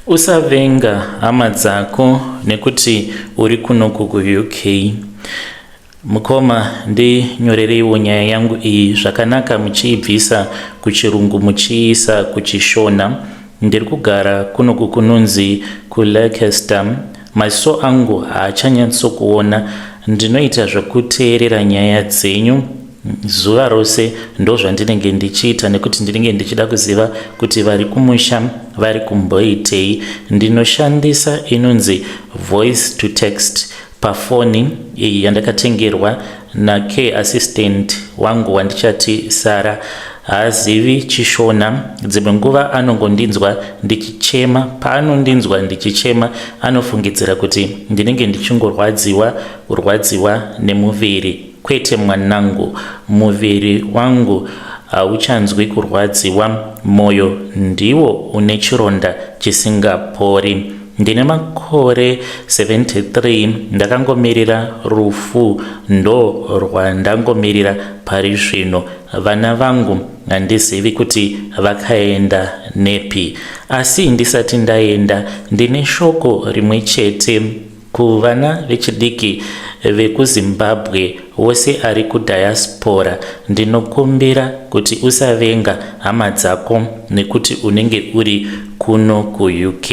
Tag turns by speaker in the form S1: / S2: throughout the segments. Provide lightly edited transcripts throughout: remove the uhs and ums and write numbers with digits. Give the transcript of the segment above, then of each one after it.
S1: Usavenga hama dzako nekuti uri kunoku kuUK. Mukoma ndinyorereiwo nyaya yangu iyi zvakanaka muchiibvisa kuchirungu muchiisa kuchishona. Ndiri kugara kunoku kunonzi kuLeicester. Maziso angu haachanyatsokuona. Ndinoita zvekuteerera nyaya dzenyu zuva rose ndozvandinenge ndichiita nekuti ndinenge ndichida kuziva kuti vari kumusha vari kumboitei. Ndinoshandisa inonzi voice to text pafoni iyi yandakatengerwa nacare assistant wangu wandichati Sara. Haazivi chiShona, dzimwe nguva anongondinzwa ndichichema. Paanondinzwa ndichichema anofungidzira kuti ndinenge ndichingorwadziwa kurwadziwa nemuviri. Kwete mwanangu, muviri wangu hauchanzwi kurwadziwa, moyo ndiwo une chironda chisingapori. Ndine makore 73 ndakangomirira rufu ndo rwandangomirira pari zvino. Vana vangu handizivi kuti vakaenda nepi. Asi ndisati ndaenda ndine shoko rimwe chete Kuvana vechidiki vekuZimbabwe wose ari kudiaspora ndinokumbira kuti usavenga hama dzako nekuti unenge uri kuno kuUK.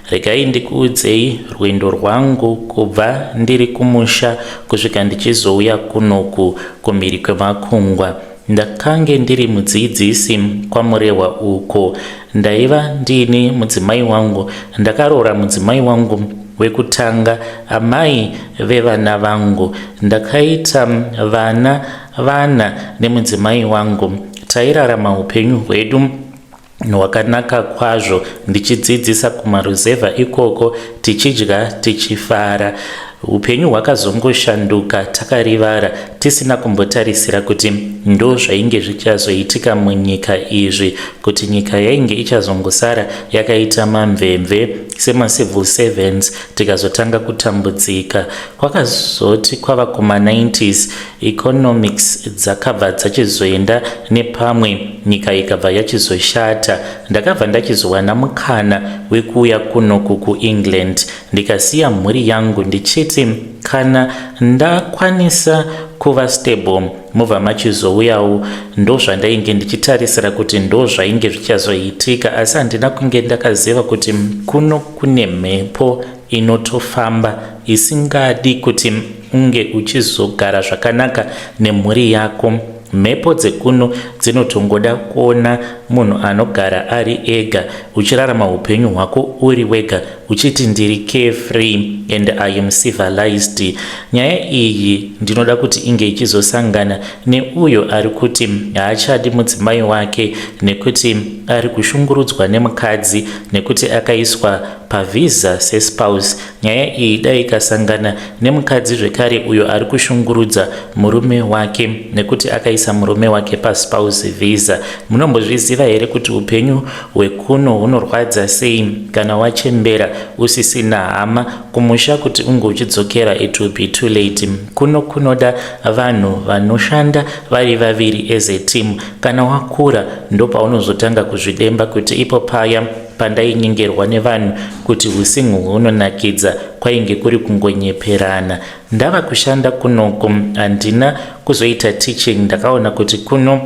S1: Regai ndikuudzei rwendo rwangu kubva ndiri kumusha kusvika ndichizouya kunoku kumhiri kwemakungwa. Ndakange ndiri mudziidzisi kwaMurehwa uko ndaiva ndiine mudzimai wangu. Ndakaroora mudzimai wangu wekutanga, amai vevana vangu. Ndakaita vana vana nemudzimai wangu. Tairarama upenyu hwedu hwakanaka kwazvo ndichidzidzisa kumaruzevha ikoko tichidya tichifara. Upenyu hwakazongoshanduka takarivara tisina kumbotarisira kuti ndozvainge zvichazoitika munyika izvi kuti nyika yainge ichazongosara yakaita mamvemve semacivil servants tikazotanga kutambudzika. Kwakazoti kwava kuma 90s economics dzakabva dzachizoenda nepamwe nyika ikabva yachizoshata. Ndakabva ndachizowana mukana wekuuya kunoku kuEngland ndikasiya mhuri yangu ndichiti kana ndakwanisa kuva stable mobva machizouyawo. Ndozvandainge ndichitarisira kuti ndozvainge zvichazoitika asi handina kunge ndakaziva kuti kuno kune mhepo inotofamba isingadi kuti unge uchizogara zvakanaka nemhuri yako. Mhepo dzekuno dzinotongoda kuona munhu anogara ari ega uchirarama upenyu hwako uri wega uchiti ndiri carefree and I am civilized. Nyaya iyi ndinoda kuti inge ichizosangana neuyo ari kuti haachadi mudzimai wake nekuti ari kushungurudzwa nemukadzi nekuti akaiswa pavisa sespouse. Nyaya iyi dai ikasangana nemukadzi zvekare uyo ari kushungurudza murume wake nekuti akaisa murume wake paspouse visa. Munombozviziva here kuti upenyu hwekuno hunorwadza sei kana wachembera usisina hama kumusha kuti unge uchidzokera it will be too late. Kuno kunoda vanhu vanoshanda vari vaviri as a team. Kana wakura ndopaunozotanga kuzvidemba kuti ipo paya pandainyengerwa nevanhu kuti husingu hunonakidza kwainge kuri kungonyeperana. Ndava kushanda kunoku handina kuzoita teaching ndakaona kuti kuno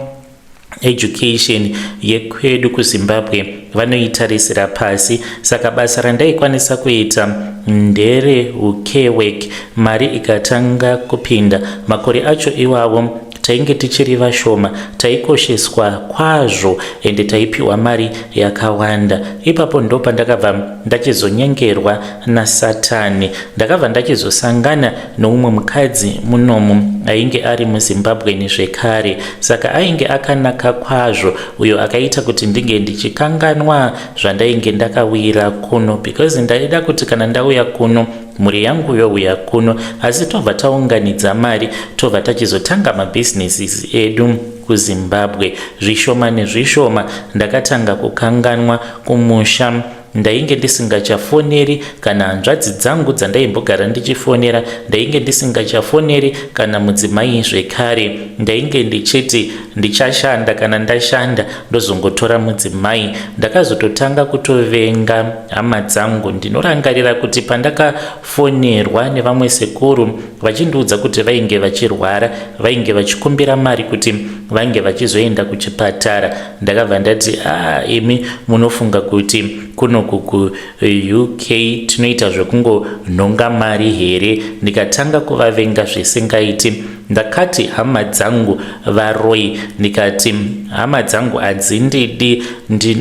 S1: education yekwedu kuZimbabwe vanoitarisira pasi saka basa randaikwanisa kuita ndere ucare work mari ikatanga kupinda makore acho iwawo tainge tichiri vashoma taikosheswa kwazvo ende taipiwa mari yakawanda ipapo ndopandakabva ndachizonyengerwa nasatani ndakabva ndachizosangana noumwe mukadzi munomu ainge ari muzimbabweni zvekare saka ainge akanaka kwazvo uyo akaita kuti ndinge ndichikanganwa zvandainge ndakawira kuno because ndaida kuti kana ndauya kuno mhuri yangu youya kuno asi tobva taunganidza mari tobva tachizotanga mabhizinesisi edu kuZimbabwe. Zvishoma nezvishoma ndakatanga kukanganwa kumusha. Ndainge ndisingachafoneri kana hanzvadzi dzangu dzandaimbogara ndichifonera, ndainge ndisingachafoneri kana mudzimai zvekare. Ndainge ndichiti ndichashanda, kana ndashanda ndozongotora mudzimai. Ndakazototanga kutovenga hama dzangu. Ndinorangarira kuti pandakafonerwa nevamwe sekuru vachindiudza kuti vainge vachirwara, vainge vachikumbira mari kuti vange vachizoenda kuchipatara, ndakabva ndati, "A, ah, imi munofunga kuti kunoku kuUK tinoita zvekungonhonga mari here?" Ndikatanga kuvavenga zvisingaiti. Ndakati hama dzangu varoi, ndikati hama dzangu hadzindidi,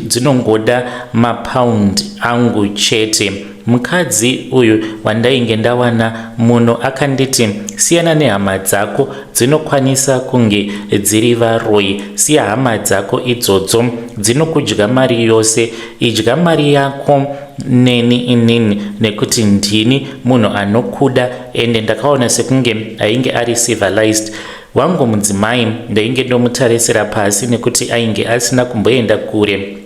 S1: dzinongoda mapaundi angu chete. Mukadzi uyu wandainge ndawana muno akanditi, "Siyana nehama dzako, dzinokwanisa kunge dziri varoyi. Siya hama dzako idzodzo, dzinokudya mari yose. Idya mari yako neni inini, nekuti ndini munhu anokuda." Ende ndakaona sekunge ainge ari civilized. Wangu mudzimai ndainge ndomutarisira pasi nekuti ainge asina kumboenda kure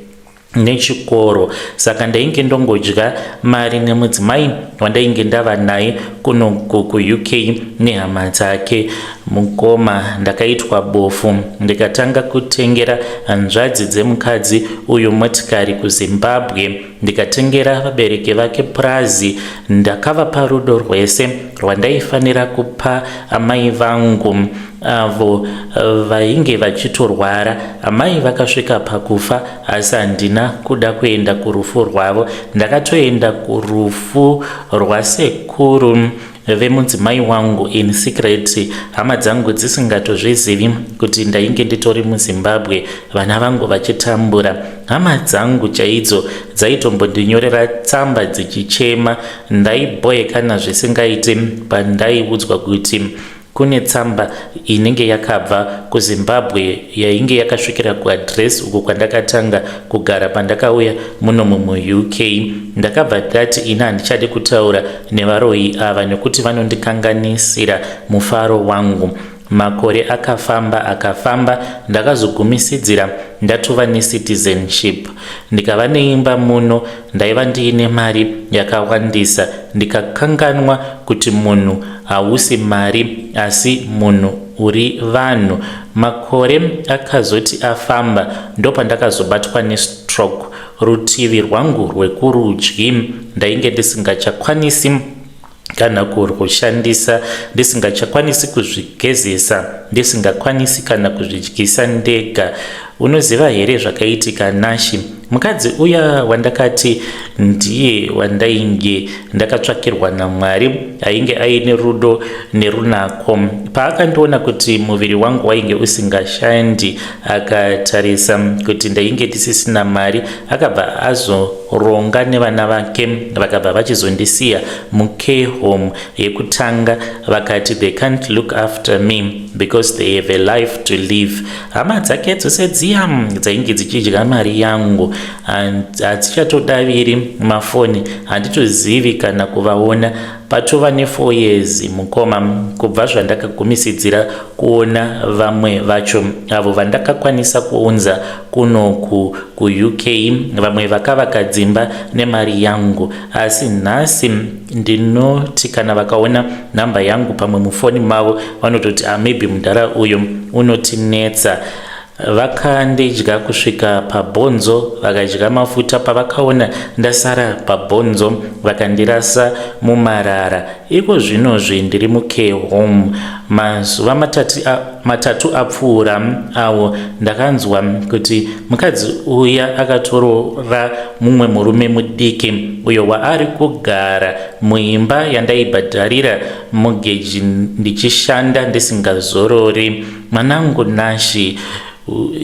S1: nechikoro, saka ndainge ndongodya mari nemudzimai wandainge ndava naye kuno kuUK nehama dzake. Mukoma, ndakaitwa bofu. Ndikatanga kutengera hanzvadzi dzemukadzi uyu motikari kuZimbabwe, ndikatengera vabereki vake purazi. Ndakavapa rudo rwese rwandaifanira kupa amai vangu avo vainge vachitorwara. Amai vakasvika pakufa, asi handina kuda kuenda kurufu rwavo. Ndakatoenda kurufu rwasekuru vemudzimai wangu in secret, hama dzangu dzisingatozvizivi kuti ndainge nditori muZimbabwe, vana vangu vachitambura. Hama dzangu chaidzo dzaitombondinyorera tsamba dzichichema. Ndaibhoekana zvisingaiti pandaiudzwa kuti kune tsamba inenge yakabva kuZimbabwe yainge yakasvikira kuadhiresi uko kwandakatanga kugara pandakauya munomu muUK. Ndakabva ndati ini handichadi kutaura nevaroyi ava nekuti vanondikanganisira mufaro wangu. Makore akafamba akafamba, ndakazogumisidzira ndatova necitizenship, ndikava neimba muno. Ndaiva ndiine mari yakawandisa, ndikakanganwa kuti munhu hausi mari, asi munhu uri vanhu. Makore akazoti afamba, ndopandakazobatwa nestroke. Rutivi rwangu rwekurudyi ndainge ndisingachakwanisi kana kurwushandisa, ndisingachakwanisi kuzvigezesa, ndisingakwanisi kana kuzvidyisa ndega. Unoziva here zvakaitika, Nashi? Mukadzi uya wandakati ndiye wandainge ndakatsvakirwa naMwari, ainge aine rudo nerunako, paakandiona kuti muviri wangu wainge usingashandi, akatarisa kuti ndainge ndisisina mari, akabva azoronga nevana vake, vakabva vachizondisiya mucare home yekutanga. Vakati they can't look after me because they have a life to live. Hama dzake dzose dziya dzainge dzichidya mari yangu hadzichatodaviri mafoni, handitozivi kana kuvaona. Patova ne4 years, mukoma, kubva zvandakagumisidzira kuona vamwe vacho avo vandakakwanisa kuunza kuno kuUK. Vamwe vakavaka dzimba nemari yangu, asi nhasi ndinoti kana vakaona nhamba yangu pamwe mufoni mavo, vanototi, "Ah, maybe mudhara uyu unotinetsa." Vakandidya kusvika pabhonzo, vakadya mafuta. Pavakaona ndasara pabhonzo, vakandirasa mumarara. Iko zvinozvi ndiri mucare home. Mazuva matatu apfuura awo, ndakanzwa kuti mukadzi uya akatorora mumwe murume mudiki uyo waari kugara muimba yandaibhadharira mortgage ndichishanda ndisingazorori. Mwanangu Nashi,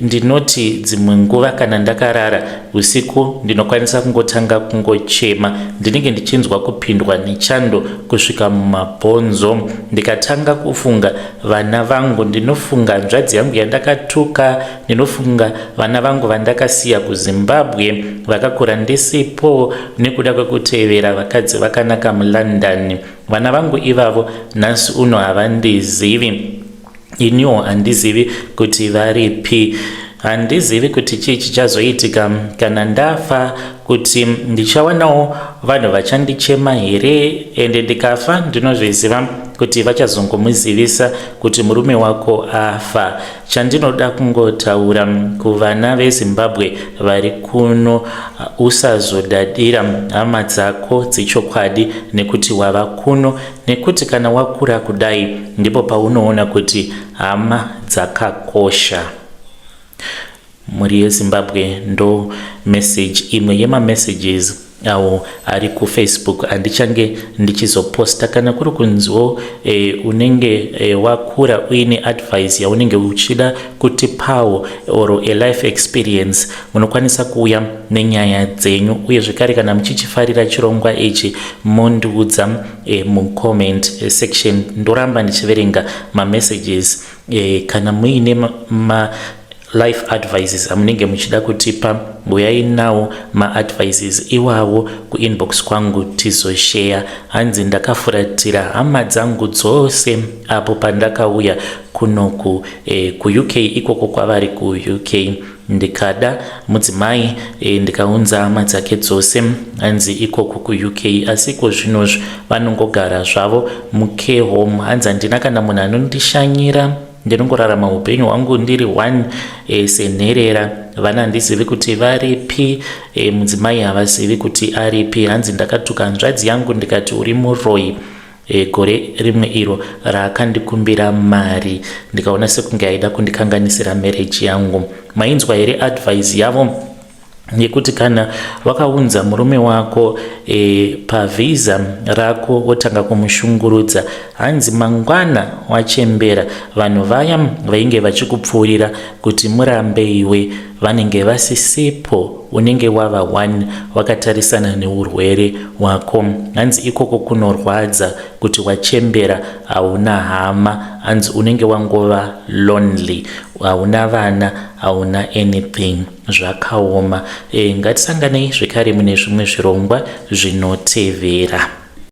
S1: ndinoti dzimwe nguva kana ndakarara usiku, ndinokwanisa kungotanga kungochema. Ndinenge ndichinzwa kupindwa nechando kusvika mumabhonzo. Ndikatanga kufunga vana vangu, ndinofunga hanzvadzi yangu yandakatuka, ndinofunga vana vangu vandakasiya kuZimbabwe vakakura ndisipo nekuda kwekutevera vakadzi vakanaka muLondon. Vana vangu ivavo nhasi uno havandizivi, iniwo handizivi kuti varipi. Handizivi kuti chii chichazoitika kana ndafa. kuti ndichawanawo vanhu vachandichema here, ende ndikafa ndinozviziva kuti vachazongomuzivisa kuti murume wako afa. Chandinoda kungotaura kuvana veZimbabwe vari kuno, usazodadira hama dzako dzechokwadi nekuti wava kuno, nekuti kana wakura kudai ndipo paunoona kuti hama dzakakosha. Mhuri yeZimbabwe, ndo message imwe yemamessages awo ari kuFacebook andichange ndichizoposta. Kana kuri kunziwo unenge wakura uine advice yaunenge uchida kutipawo or a life experience, munokwanisa kuuya nenyaya dzenyu. Uye zvekare, kana muchichifarira chirongwa ichi, mondiudza mucomment section. Ndoramba ndichiverenga mamessages. Kana muine ma life advices amunenge muchida kutipa, uyai nawo maadvices iwawo kuinbox kwangu tizosheya. Hanzi, "Ndakafuratira hama dzangu dzose apo pandakauya kunoku kuUK." Ikoko kwavari kuUK, ndikada mudzimai, ndikaunza hama dzake dzose, hanzi ikoko kuUK, asi iko zvinozvo vanongogara zvavo mucare home. Hanzi, "Handina kana munhu anondishanyira, ndinongorarama upenyu hwangu ndiri one senherera. Vana handizivi kuti varipi, mudzimai havazivi kuti aripi." Hanzi, "Ndakatuka hanzvadzi yangu ndikati uri muroi gore rimwe iro raakandikumbira mari, ndikaona sekunge aida kundikanganisira marriage yangu." Mainzwa here advice yavo yekuti kana wakaunza murume wako pavhisa rako, wotanga kumushungurudza, hanzi mangwana wachembera, vanhu vaya vainge vachikupfuurira kuti murambe iwe vanenge vasisipo, unenge wava one wakatarisana neurwere hwako. Hanzi ikoko kunorwadza kuti wachembera, hauna hama. Hanzi unenge wangova lonely, hauna vana, hauna anything, zvakaoma. Ngatisanganei zvekare mune zvimwe zvirongwa zvinotevera.